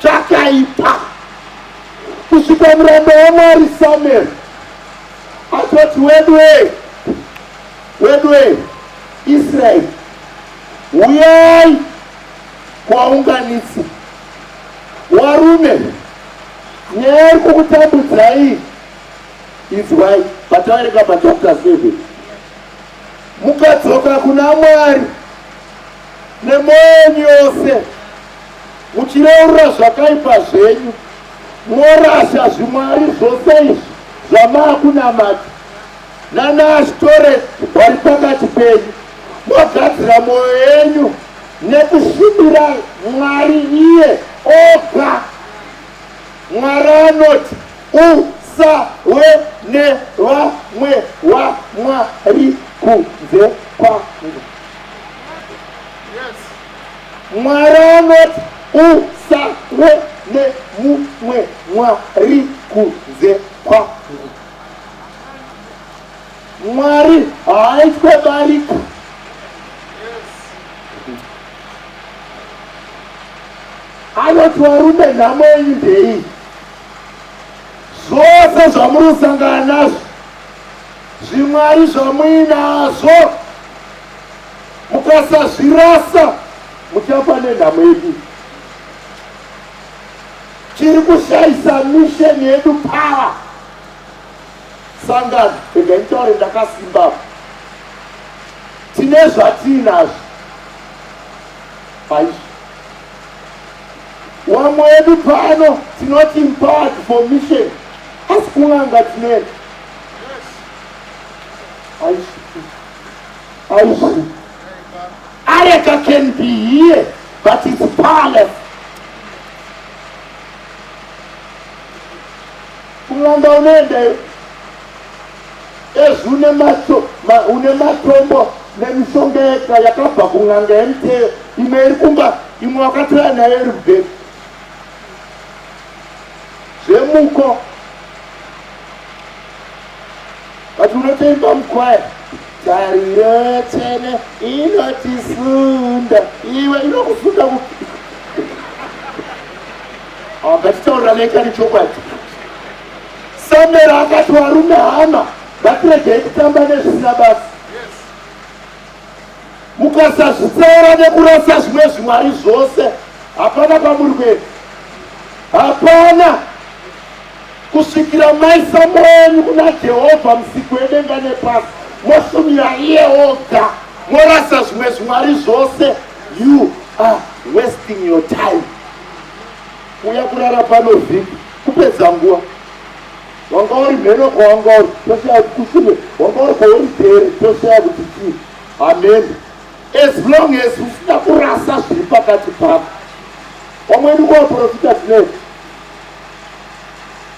chakaipa kusvika muranda waMwari Samuel atoti, "Wedwe, wedwe, Israeri, uyai kwaunganitsi warume, nyaya iri kukutambudzai inzwai." Pataverenga pachapter 7, mukadzoka kuna Mwari nemwoyo yenyu yose, muchireurura zvakaipa zvenyu, morasha zvimwari zvose izvi zvamaakunamata nanaAshtoreti vari pakati penyu, mogadzira mwoyo yenyu nekushumira Mwari iye oga, Mwari anoti, "Usawe nevamwe wamwari kunze kwangu." Mwari anoti Usave nemumwe Mwari kunze kwangu. Mwari haaitwe barika. Anoti varume nhamo yenyu ndeiyi. Zvose zvamuri kusangana nazvo, zvimwari zvamuinazvo, mukasazvirasa muchafa nenhamo yedu. Chiri kushaisa mission yedu power. Sangano, rega nditaure ndakasimba. Tine zvatiinazvo paizvo. Wamwe wedu pano tinoti empowered for mission, asi kun'anga tinoenda. Aishi. Areka can be here, but it's powerless. Kun'anga unoenda ezvi une mato, ma, une matombo nemishonga yega yakabva kun'anga yemuteyo, imwe iri kumba, imwe wakatouya nayo iri kubhegi. Zvemuko. But unotoimba mukwaya. Tariro tsvene inotisunda. Iwe inokusunda kupi? Ah, ngatitaurirane kani chokwadi. Samuel akati varume hama ngatiregei kutamba nezvisina basa. Mukasazvitsaura nekurasa zvimwe zvimwari zvose hapana kwamuri kuenda. Hapana kusvikira maisa mwoyo yenyu kuna Jehovha musiki wedenga nepasi moshumira iye oga morasa zvimwe zvimwari zvose. You are wasting your time. Kuuya kurara pano vhiki kupedza nguva. Wanga uri mheno kwawanga uri toshaya kuti kushure, wanga uri kwauri there toshaya kuti chii. Amen. As long as usina kurasa zviri pakati pako. Vamwe vedu kuvaprofita tinoenda.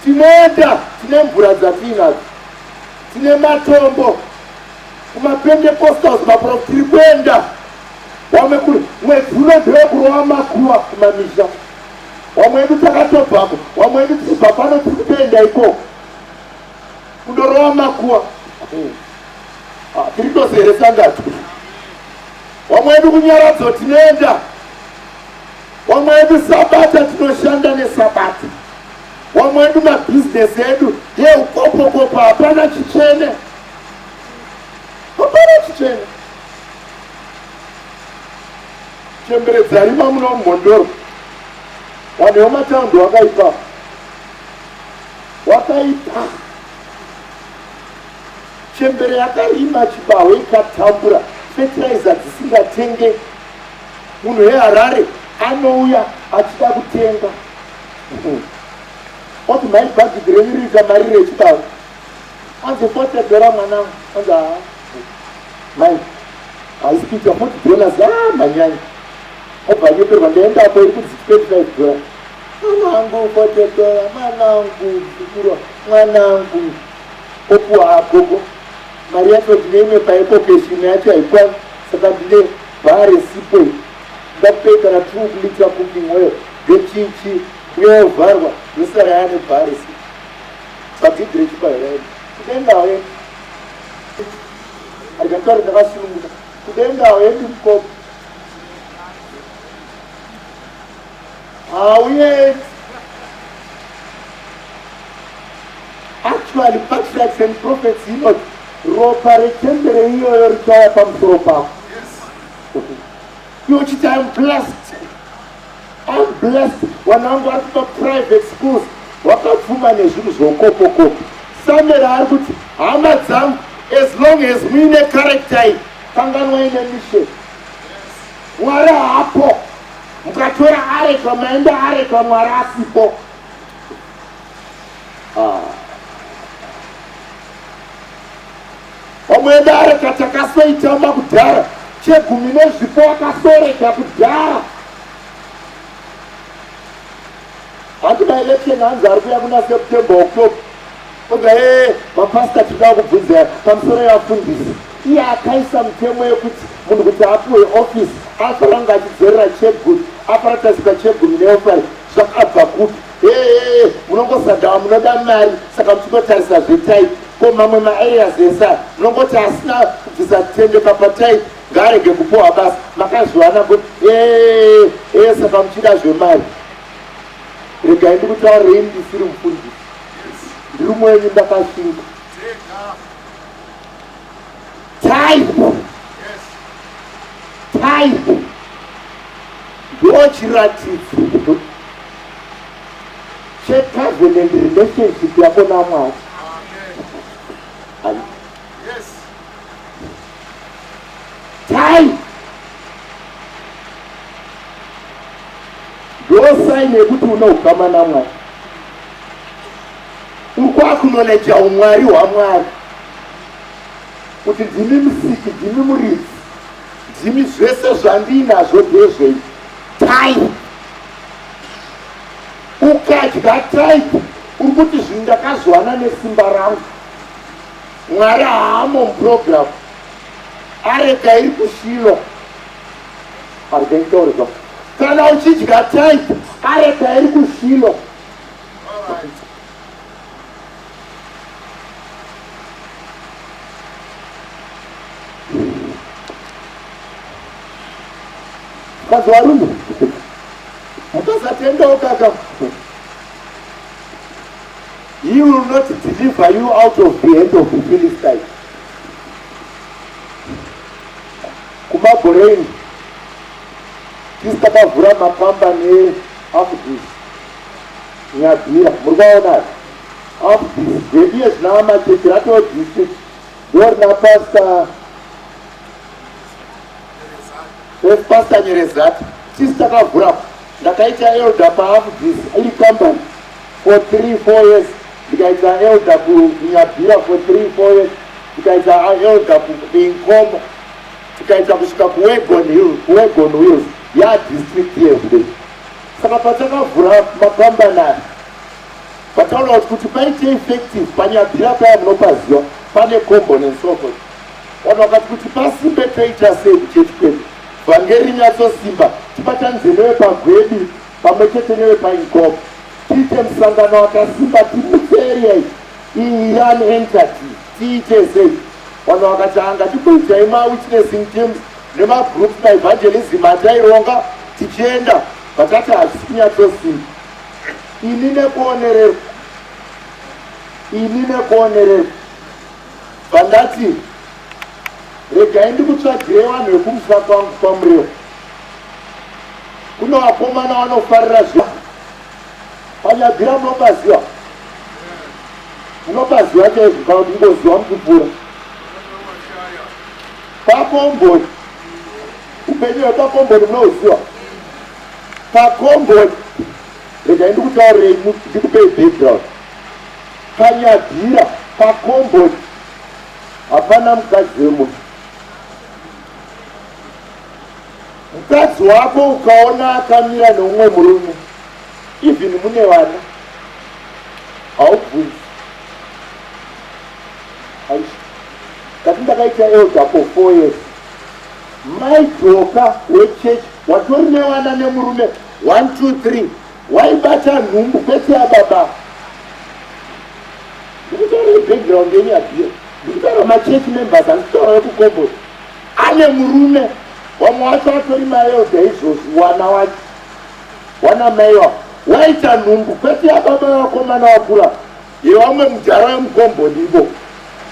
Tinoenda tine mvura dzatiinadzo. Tine matombo. KumaPentecostals maprofita tiri kuenda. Wamwe mwedzi uno ndewekurova makuva kumamisha. Wamwe wedu takatobvako, wamwe wedu tichibva pano tiri kutoenda ikoko kundorova makuva. Ah, tiri tose here sangano? Wamwe wedu kunyaradzo tinoenda, wamwe wedu sabata tinoshanda nesabata, wamwe wedu mabhizinesi edu yeukopokopo, hapana chitsvene, hapana chitsvene. Chembere dzarima muno mumhondoro. Vanhu vemataundi wakaipa. Wakaipa. Chembere yakarima chibahwe ikatambura fertilizer dzisingatenge. Munhu weHarare anouya achida kutenga. Oti mhai bhagidhi renyu ririita mari rechibahwe. Anzi 40 dollar mwanangu. Anzi haa. Mai haisi kuita 40 dollars ah manyanya. Obva anyeperwa ndaendapo iri kunzi 25 dollar. Mwanangu 40 dollar mwanangu mzukuru mwanangu. Opuwa agogo mari yacho ndine imwe paecocash imwe yacho haikwani saka ndine bhaa resipo iyi. Ndakupei kana 2 litre cooking oil ndechichi uye yovharwa yosara yane bhaa resipo. Bhagidhi rechibayo raenda kudenga hauendi. Arikataura ndakasununguka kudenga hauendi mukoma. Hauendi. Actually Patriarchs and Prophets inoti ropa rechembere iyoyo richauya pamusoro pako. Iwe uchiti I'm blessed. I'm blessed. Vana vangu vari kuma private schools wakapfuma nezvinhu zvokopokopo. Samuel ari kuti hama dzangu as long as muine character iyi kanganwai nemission. Mwari haapo. Mukatora areka maenda areka Mwari asipo. Ah. Vamwe dare katakasoitamba kudhara chegumi nezvipo akasorega kudhara. Hanti maelection hanzi ari kuya kuna September October. Oga ee mapastor tinoda kubvunza pamusoro yevafundisi. Iye akaisa mutemo yekuti munhu kuti apiwe office anofanira kunge achidzorera chegumi. Apparatus pachegumi neofari zvakabva kupi? Ee, munongosadawa munoda mari, saka muchingotarisa zvetithe. Ko mamwe maareas ese aya munongoti asina kubvisa kutendeka patithe ngaarege kupuwa basa. Makazviwana kuti ee, ee, saka muchida zvemari. Regai ndikutaurirei, ndisiri mufundisi, ndiri mwenyu, ndakashinga. Tithe. Tithe ndochiratidzo checovenant relationship yako naMwari. Tithe ndosaini yekuti une ukama naMwari. Uri kuacknowledja umwari hwaMwari kuti ndimi musiki, ndimi muridzi, ndimi zvese zvandiinazvo ndezvenyu. Tithe. Ukadya tithe uri kuti zvinhu ndakazviwana nesimba rangu. Mwari haamo muprogram. Areka iri kuShilo. Areka nditaure zvangu. Kana uchidya tithe, areka iri kuShilo. Mukadzi warume mukasatendawo kaka, he will not deliver you out of the hand of the Philistine. Kumabhoreini tisi takavhura makambani eAfdis Nyabira, muri kuvaona Afdis gwedu yezvina machechi ratoo district ndorina Pastor Pastor Nyerezati. Tisi takavhura, ndakaita elder paAfdis iri company for 3 4 years, ndikaita elder kuNyabira for 3 4 years, ndikaita elder kuInkomo, tikaita kusvika kuWagon Hill, kuWagon Wheels yadistrict yezvide. Saka patakavhura makambani aya, pataona kuti paite effective paNyabira paya, munopaziva, pane combon and so forth. Vanhu vakati kuti pasimbe toita sei kuchechi kwedu, vhangeri rinyatsosimba? Tibatanidze nevepagwebi pamwe chete nevepainkomo, tiite musangano wakasimba, timutse area iyi yan entity. Tiite sei? Vanhu vakati anga timboitai mawitnessing teams nemagroups maevangelism ataironga tichienda, vatati hazvisi kunyatsosimba. Ini nekuonererwa, ini nekuonererwa, vandati regai ndikutsvagirei vanhu vekumusha kwangu kwaMurewa. Kuno vakomana vanofarira zva paNyabira, munopaziva, munopaziva chaizvo, kana kuti kungoziva muchipfuura pakomboni. Upenyu hwepakomboni munouziva. Pakomboni, regai ndikutaurirei, ndikupei background. PaNyabira pakomboni hapana mukadzi wemunhu. Mukadzi wako ukaona akamira neumwe murume, even mune vana, haubvunzi. Aish, kati ndakaita elder for 4 years. Maidzoka wechechi watori nevana nemurume 1 2 3, waibata nhumbu kwete yababa. Ndikutaura background yeNyabira, ndikutaura machurch members, handikutaura vekukomboni. Ane murume, vamwe wacho atori maelder izvozvi, wana wacho wana mai wavo waita nhumbu kwete yababa, vakomana vakura, yevamwe mudhara wemukomboni ivo,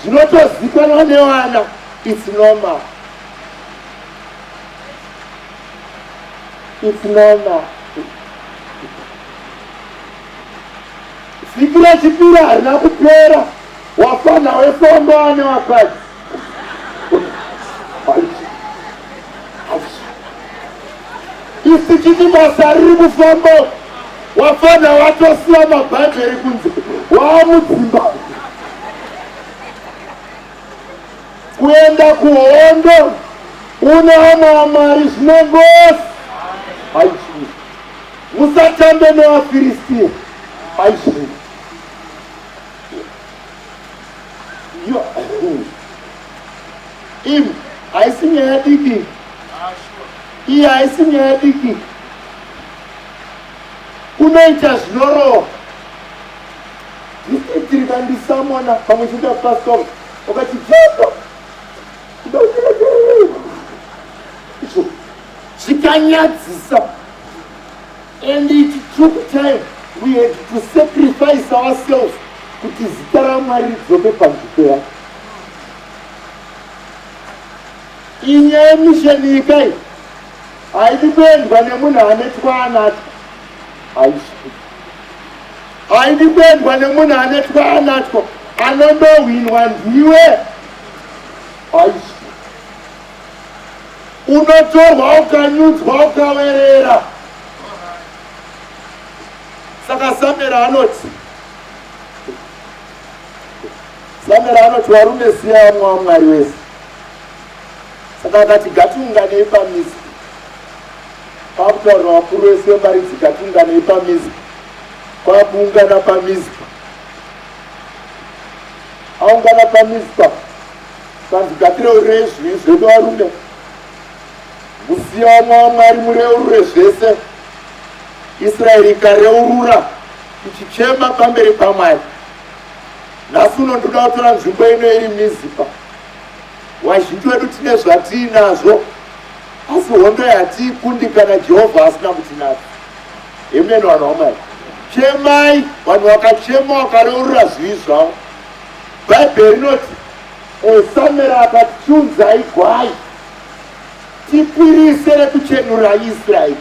zvinotozikanwa nevana. It's normal, it's normal. Vhiki rechipiri harina kupera, wafana wefamba ane vakadzi. Isi chiti basa riri kufamba, wafana watosiya mabhaibheri kunze, waamudzimba. Kuenda kuhondo une vamwe vamwari zvine ngozi. Aichi, musatambe nevaFiristia. Aichi, yo im haisi nyaya diki iyi, haisi nyaya diki. Unoita zvinorova. District rikandisamona pamwe chete pastor wakati Jacob izvo zvikanyadzisa and it took time we had to sacrifice ourselves kuti zita ramwari ridzoke panzvimbo yake inyaya yemisheni ikai haidi kuendwa nemunhu ane twaanatwo haisviki haidi kuendwa nemunhu ane twaanatwo anondohwinwa ndiwe haisviki unotorwa ukanyudzwa ukawerera saka samera anoti samera anoti varume siya vamwe wamwari wese Saka akati gatiunganei paMizpa. Kwakutaurira vakuru vese vemaridzi gatiunganei paMizpa. Kwakuungana paMizpa. Aungana paMizpa. Kanzi gatireururei zvivi zvedu varume. Musiya wamwe waMwari mureurure zvese. Israeri ikareurura ichichema pamberi paMwari. Nhasi uno ndoda kutora nzvimbo ino iri Mizipa. Vazhinji vedu tine zvatiinazvo, asi hondo yatiikundi kana Jehovha asina kutinatsa. Amen, vanhu vaMwari. Chemai, vanhu vakachema vakareurura zvivi zvavo. Bhaibheri rinoti eh, Samueri akati chiunzai gwai tipirise rekuchenura Israeri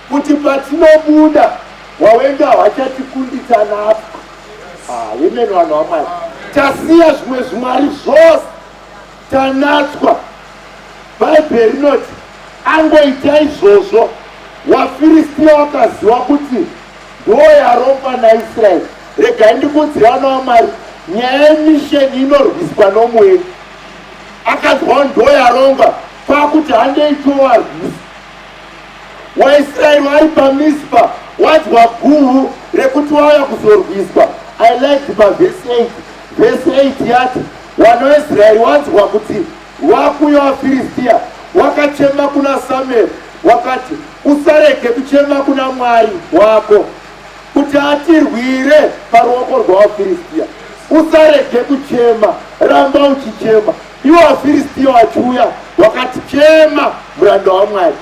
kuti patinobuda wawenga hawachatikundita napo. Ah, amen vanhu vaMwari. Tasiya zvimwe zvimwari zvose tanatswa. Bhaibheri rinoti angoita izvozvo waFiristiya wakaziva kuti ndo yarongwa naIsraeri. Regai ndikuudzire vana vaMwari, nyaya yemisheni inorwiswa nomuengi. Akanzwawo ndo yarongwa kwakuti handei towarwisa. WaIsraeri wari paMizpa wanzwa guhu rekuti wauya kuzorwiswa. I liked pavhesi 8. Vhesi 8 yati wana waIsraeri wanzwa kuti wakuya waFiristia wakachema kuna Samueri wakati, usarege kuchema kuna Mwari wako kuti atirwire paruoko rwawaFiristia. Usarege kuchema, ramba uchichema. Iwo vaFiristia wachiuya wakati, Chema, muranda waMwari.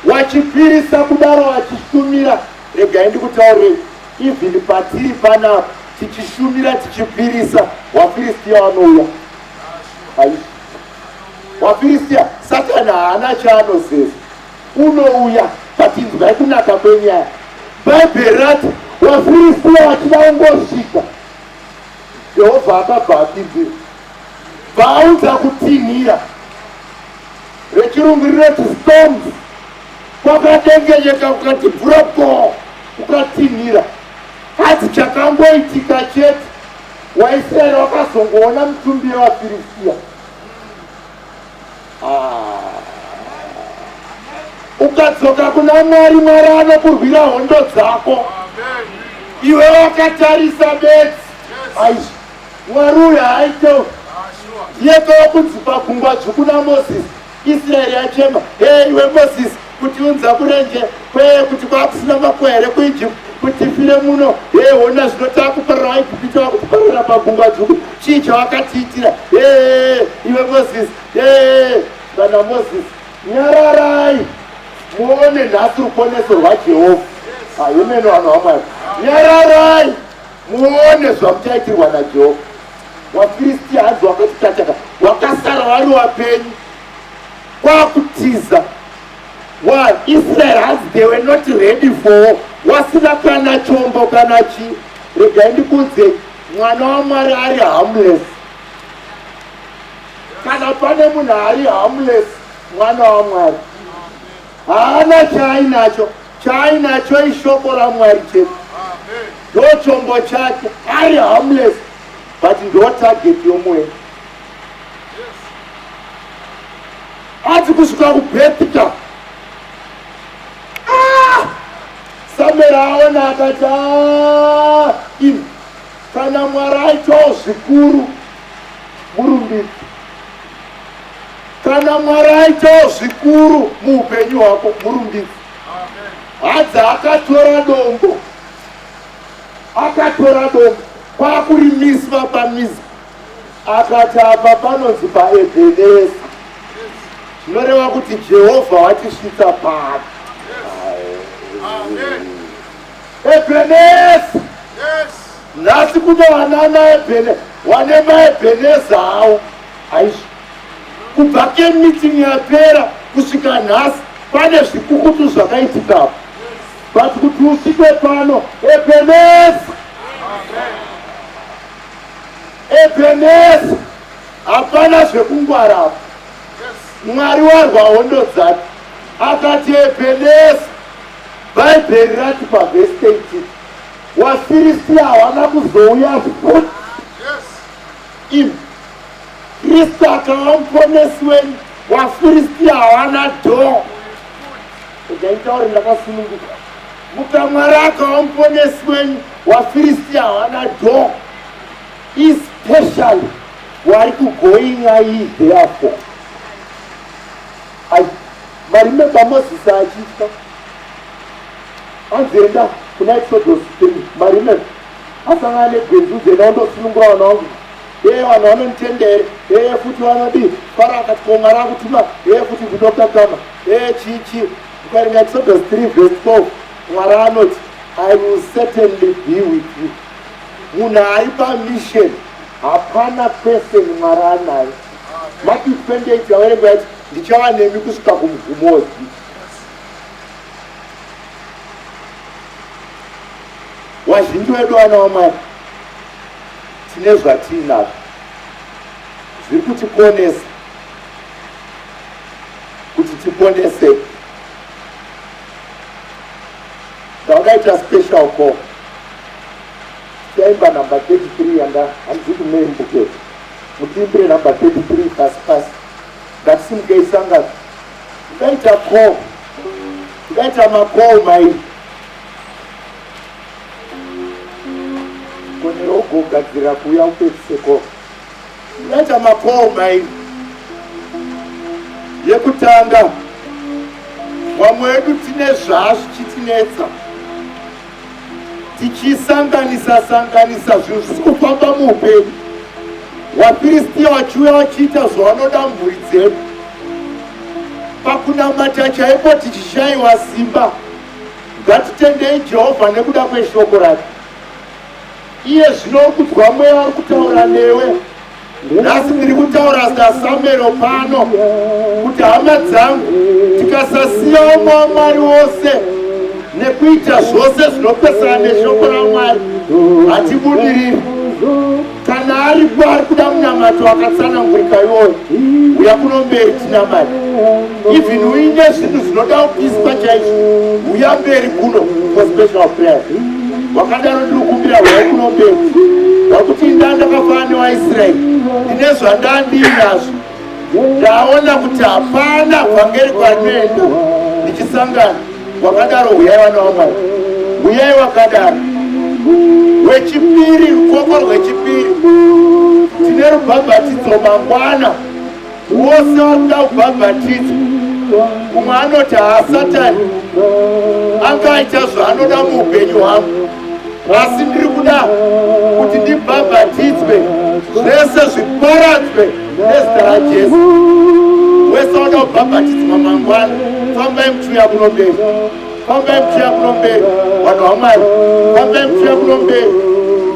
Wachipirisa kudaro wachishumira. Regai ndikutaurirei, even patiri panapa tichishumira tichipirisa, waFiristia wanouya. Aish. WaFiristia, Satani haana chaanozeza. Unouya, but inzwai kunaka kwenyaya. Bhaibheri rati waFiristia wachida kungosvika, Jehovha akabva apindira. Vaunza kutinhira rechirungu rinoti storms kwakadengenyeka kukati mvura po kukatinhira hadzi chakangoitika chete waisraeri wakazongoona mitumbi yevafiristiya ah. Ukadzoka kuna Mwari, Mwari anokurwira hondo dzako. Iwe wakatarisa bedzi. Aizvi. Mwari uyu haaite ndiye kunzi pagungwa dzvuku naMozisi. Israeri yachema, hee iwe Mozisi, kutiunza kurenje kwee kuti kwakusina makuwa here kuEgypt kuti tifire muno? Hee hona zvino takuparara vaEgipita vakutiparara pagungwa dzvuku, chii chawakatiitira? Hee iwe Mozisi, hee kana Mozisi, nyararai muone nhasi ruponeso rwaJehovha. Amen vanhu vaMwari, nyararai Muone zvamuchaitirwa naJehovha. WaFiristia hanzi wakati tataka, wakasara wari wapenyu kwakutiza. WaIsrael hanzi they were not ready for war, wasina kana chombo kana chii. Regai ndikuudzei, mwana waMwari ari harmless. Kana pane munhu ari harmless, mwana waMwari haana chaainacho. Chaainacho ishoko raMwari chete, ndo chombo chake. Ari harmless but ndo target yomweya. Ati kusvika kuBethika, ah! Samuel aona akati, ah, imi kana Mwari aitawo zvikuru murumbidzi, kana Mwari aitawo zvikuru muupenyu hwako murumbidzi. Hadzi akatora dombo, akatora dombo kwakurimiswa paMizpa, akati apa panonzi paEbheneza, zvinoreva kuti Jehovha watisvitsa pano. Ebheneza. Nhasi kune vanana Ebhene wane maEbheneza awo aizvi kubva kemeeting yapera kusvika nhasi pane zvikukutu zvakaitikapo but kuti usvike pano Ebeneza, Ebeneza, hapana zvekungwara apo. Mwari warwa hondo dzake akati Ebeneza. Bhaibheri rati pavhesi 18 waFiristia hawana kuzouya futi. Imi Kristu akava muponesi wenyu, waFiristia hawana dhoo. Regai nditaure ndakasununguka. Muka Mwari akava muponesi wenyu, waFiristia hawana dhoo. Especially wari kugoinga iyi therefore. Ai, maremember Moses achitya. Anzi enda kuna Exodus 3, maremember. Asangana negwenzi udzi enda undosunungura vana vangu. Ee vanhu vanonditenda here? Ee futi vanodii? Faro akati ko Mwari akutuma? Ee futi ndinokakama. Ee chii chii? Ukaverenga Exodus 3 verse 12, Mwari anoti I will certainly be with you. Munhu ari pamission hapana person Mwari anaye. Matthew 28 yaverengwa yati ndichava nemi kusvika kumugumo wenyika. Wazhinji wedu vana vaMwari tine zvatiinazvo zviri kutikonesa kuti tiponeseke. Ndakaita special call tichaimba number 33 yanga handizi kunoimbukei mutiimbire number 33 pasi pasi ngatisimukei sangano ndikaita call ndikaita macall mairi gonero ugogadzirira kuuya upedzise call ndikaita macall mairi yekutanga vamwe vedu tine zvazvichitinetsa tichisanganisa sanganisa zvinhu zvisi kufamba muupenyu vaFiristia vachiuya vachiita zvavanoda mhuri dzedu pakunamata chaipo tichishayiwa simba ngatitendei Jehovha nekuda kweshoko rake iye zvino uri kunzwa mweya uri kutaura newe nhasi ndiri kutaura saSamero pano kuti hama dzangu tikasasiya umwe waMwari wose nekuita zvose zvinopesana neshoko raMwari hatibudiriri kana aripo ari kuda munamato akatsanangurika iwoyo uya kuno mberi tinamate even uine zvinhu zvinoda kupiswa chaizvo uya mberi kuno for special prayer wakadaro ndiri kukumbira huyai kuno mberi wakuti inda ndakafanana newaIsraeri ndine zvandandiinazvo ndaona kuti hapana vhangeri kwarinoenda ndichisangana wakadaro huyai vana vamwari huyai wakadaro wechipiri rukoko rwechipiri tine rubhabhatidzo mangwana wose wakuda kubhabhatidzwa umwe anoti haasatani angaita zvaanoda muupenyu hwangu asi ndiri kuda kuti ndibhabhatidzwe zvese zviparadzwe nezita raJesu wese wada kubhabhatidzwa mangwana fambai muchiuya kuno mberi fambai muchiuya kuno mberi vanhu vamwari fambai muchiuya kuno mberi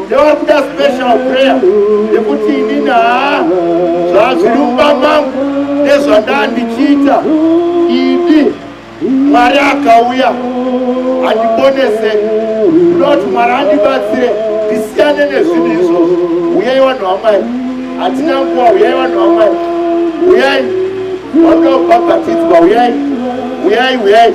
nevari kuda special prayer yekuti inini haa zvazviri mumba mangu nezvandaa ndichiita idi Mwari akauya andiponese kuda kuti Mwari andibatsire ndisiyane nezvinhu izvozvo. Uyai vanhu vaMwari, hatina nguva. Uyai vanhu vaMwari, uyai vanoda kubhabhatidzwa, uyai, uyai, uyai.